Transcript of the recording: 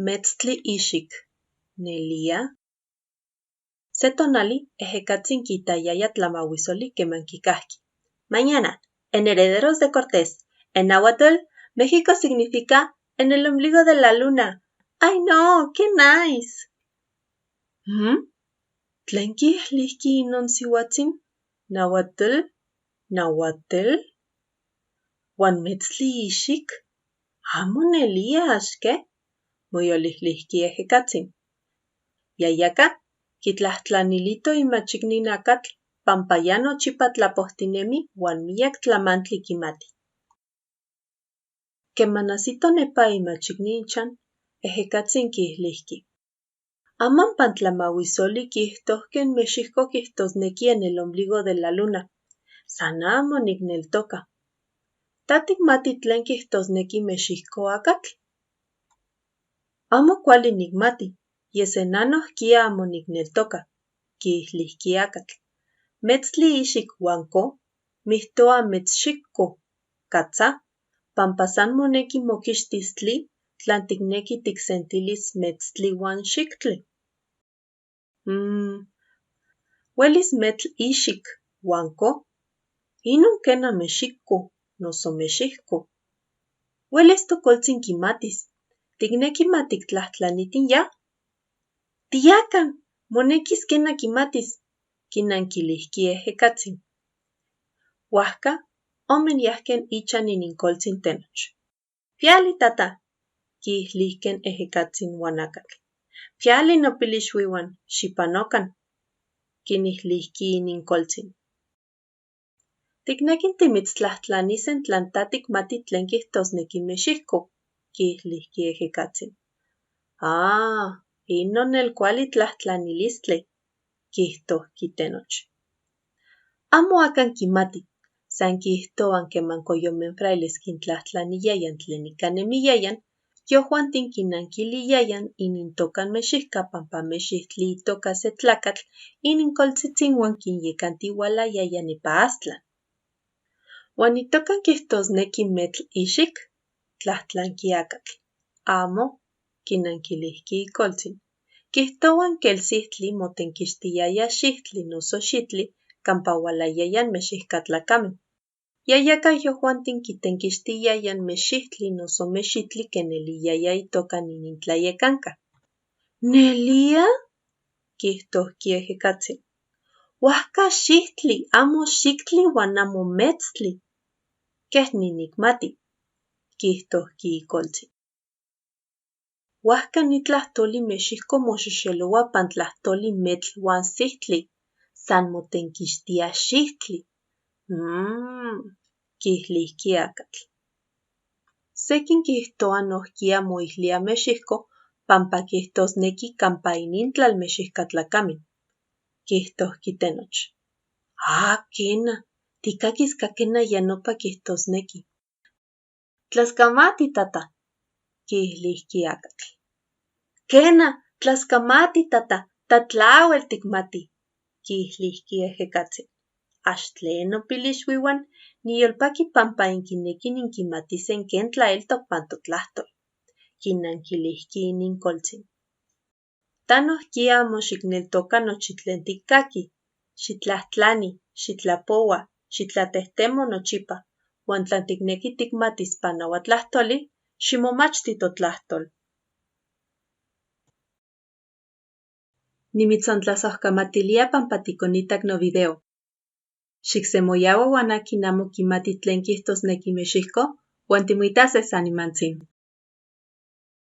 Metztli ixik. Nelía? Se tonali ejecatzin quiitayaya tlamahuisoli queman quicajqui. Mañana, en Herederos de Cortés, en náhuatl, México significa en el ombligo de la luna. ¡Ay no! ¡Qué nice! ¿Tlen quiijlijqui inon sihuatzin? ¿Nahuatl? ¿Nahuatl? ¿Huan metztli ixik? Amo nelía, axque? Moyolijlijqui ejecatzin. Yayaca, quitlajtlanilito imachicni nacatl pampa ya nochipa tlapojtinemi huan miyac tlamantli quimati. Queman ajsito nepa imachicni ichan, ejecatzin quiijlijqui: Aman pan tlamahuisoli quiijtojque México quiijtosnequi en el ombligo de la luna. San amo nikneltoca. ¿Ta ticmati tlen quiijtosnequi México acatl? Amo cuali nicmati, ye se na nojquiya amo nikneltoca, quiijlijqui acatl. Metztli ixik huan co, mijtoa metzxicco, ¿catza? Pampa san monequi moquixtis tli tlan ticnequi ticsentilis metztli huan xictli. Huelis metl ixik huan co, inon quena mexicco, noso mexijco. Huelis tocoltzin quimatis. ¿Ticnequi ma tictlajtlanitin ya? Tiacan, monequis quena quimatis, quinanquilijqui ejecatzin. Huajca, omen yajquen ichan inincoltzin tenoch. Fiali tata, quiijlijquen ejecatzin huan acatl. Fiali nopilixuihuan, xipanocan, quinijlijqui inincoltzin. Ticnequin timitztlajtlanisen tlan ta ticmati tlen quiijtosnequi México, quiijlijqui ejecatzin. Ah, inon nel cuali tlajtlanilistli, quiijtojqui tenoch. Amo acan quimati, san quiijtohuan queman coyomen frailes quintlajtlaniyayan tlen ica nemiyayan, yojuantin quinanquiliyayan inintocan mexijca pampa mexijtli itoca se tlacatl inincoltzitzinhuan quinyecantihualayaya nepa Aztlan. Huan itocan quiijtosnequi metl ixik? Tlajtlanqui acatl. Amo, quinanquilijqui icoltzin. Quiijtohuan quel sihtli motenquixtiyaya xijtli noso xitli campa hualayayan mexijcatlacamen. Yayaca yojuantin quitenquixtiyayan mexijtli noso mexitli quen eliyaya itocan inintlayecanca. ¿Nelía? Quiijtojqui ejecatzin. Huajca xijtli, amo xictli huan amo metztli. Quej ninicmati, quiijtojqui icoltzin. Huajca ni tlahtoli México moxexelohua pan tlahtoli metl huan sihtli, san motenquixtia xijtli. Quiijlijqui acatl. Sequin quiijtohua nojquiya moijlia México pampa quiijtosnequi campa inintlal mexijcatlacamen, quiijtojqui tenoch. Ah, quena, ticaquis caquena ya nopa quiijtosnequi. Tlascamati, tata, quiijlijqui acatl. Quena, tlascamati, tata, tatlahuel ticmati, quiijlijqui ejecatzin. Ax tleno pilixuihuan, niyolpaqui pampa inquinequin inquimatisen quen tlaeltoc pan totlahtol, quinanquilijqui inincoltzin. Ta nojquiya amo xicneltoca nochi tlen ticcaqui, xitlajtlani, xitlapohua, xitlatejtemo nochipa, huan tlan ticnequi ticmatis pan nahuatlahtoli, ximomachti totlahtol. Nimitzontlazojcamatiliya pampa ticonitac novideo. Xicsemoyahua huan aquin amo quimati tlen quiijtosnequi México, huan timoitase san nimantzin.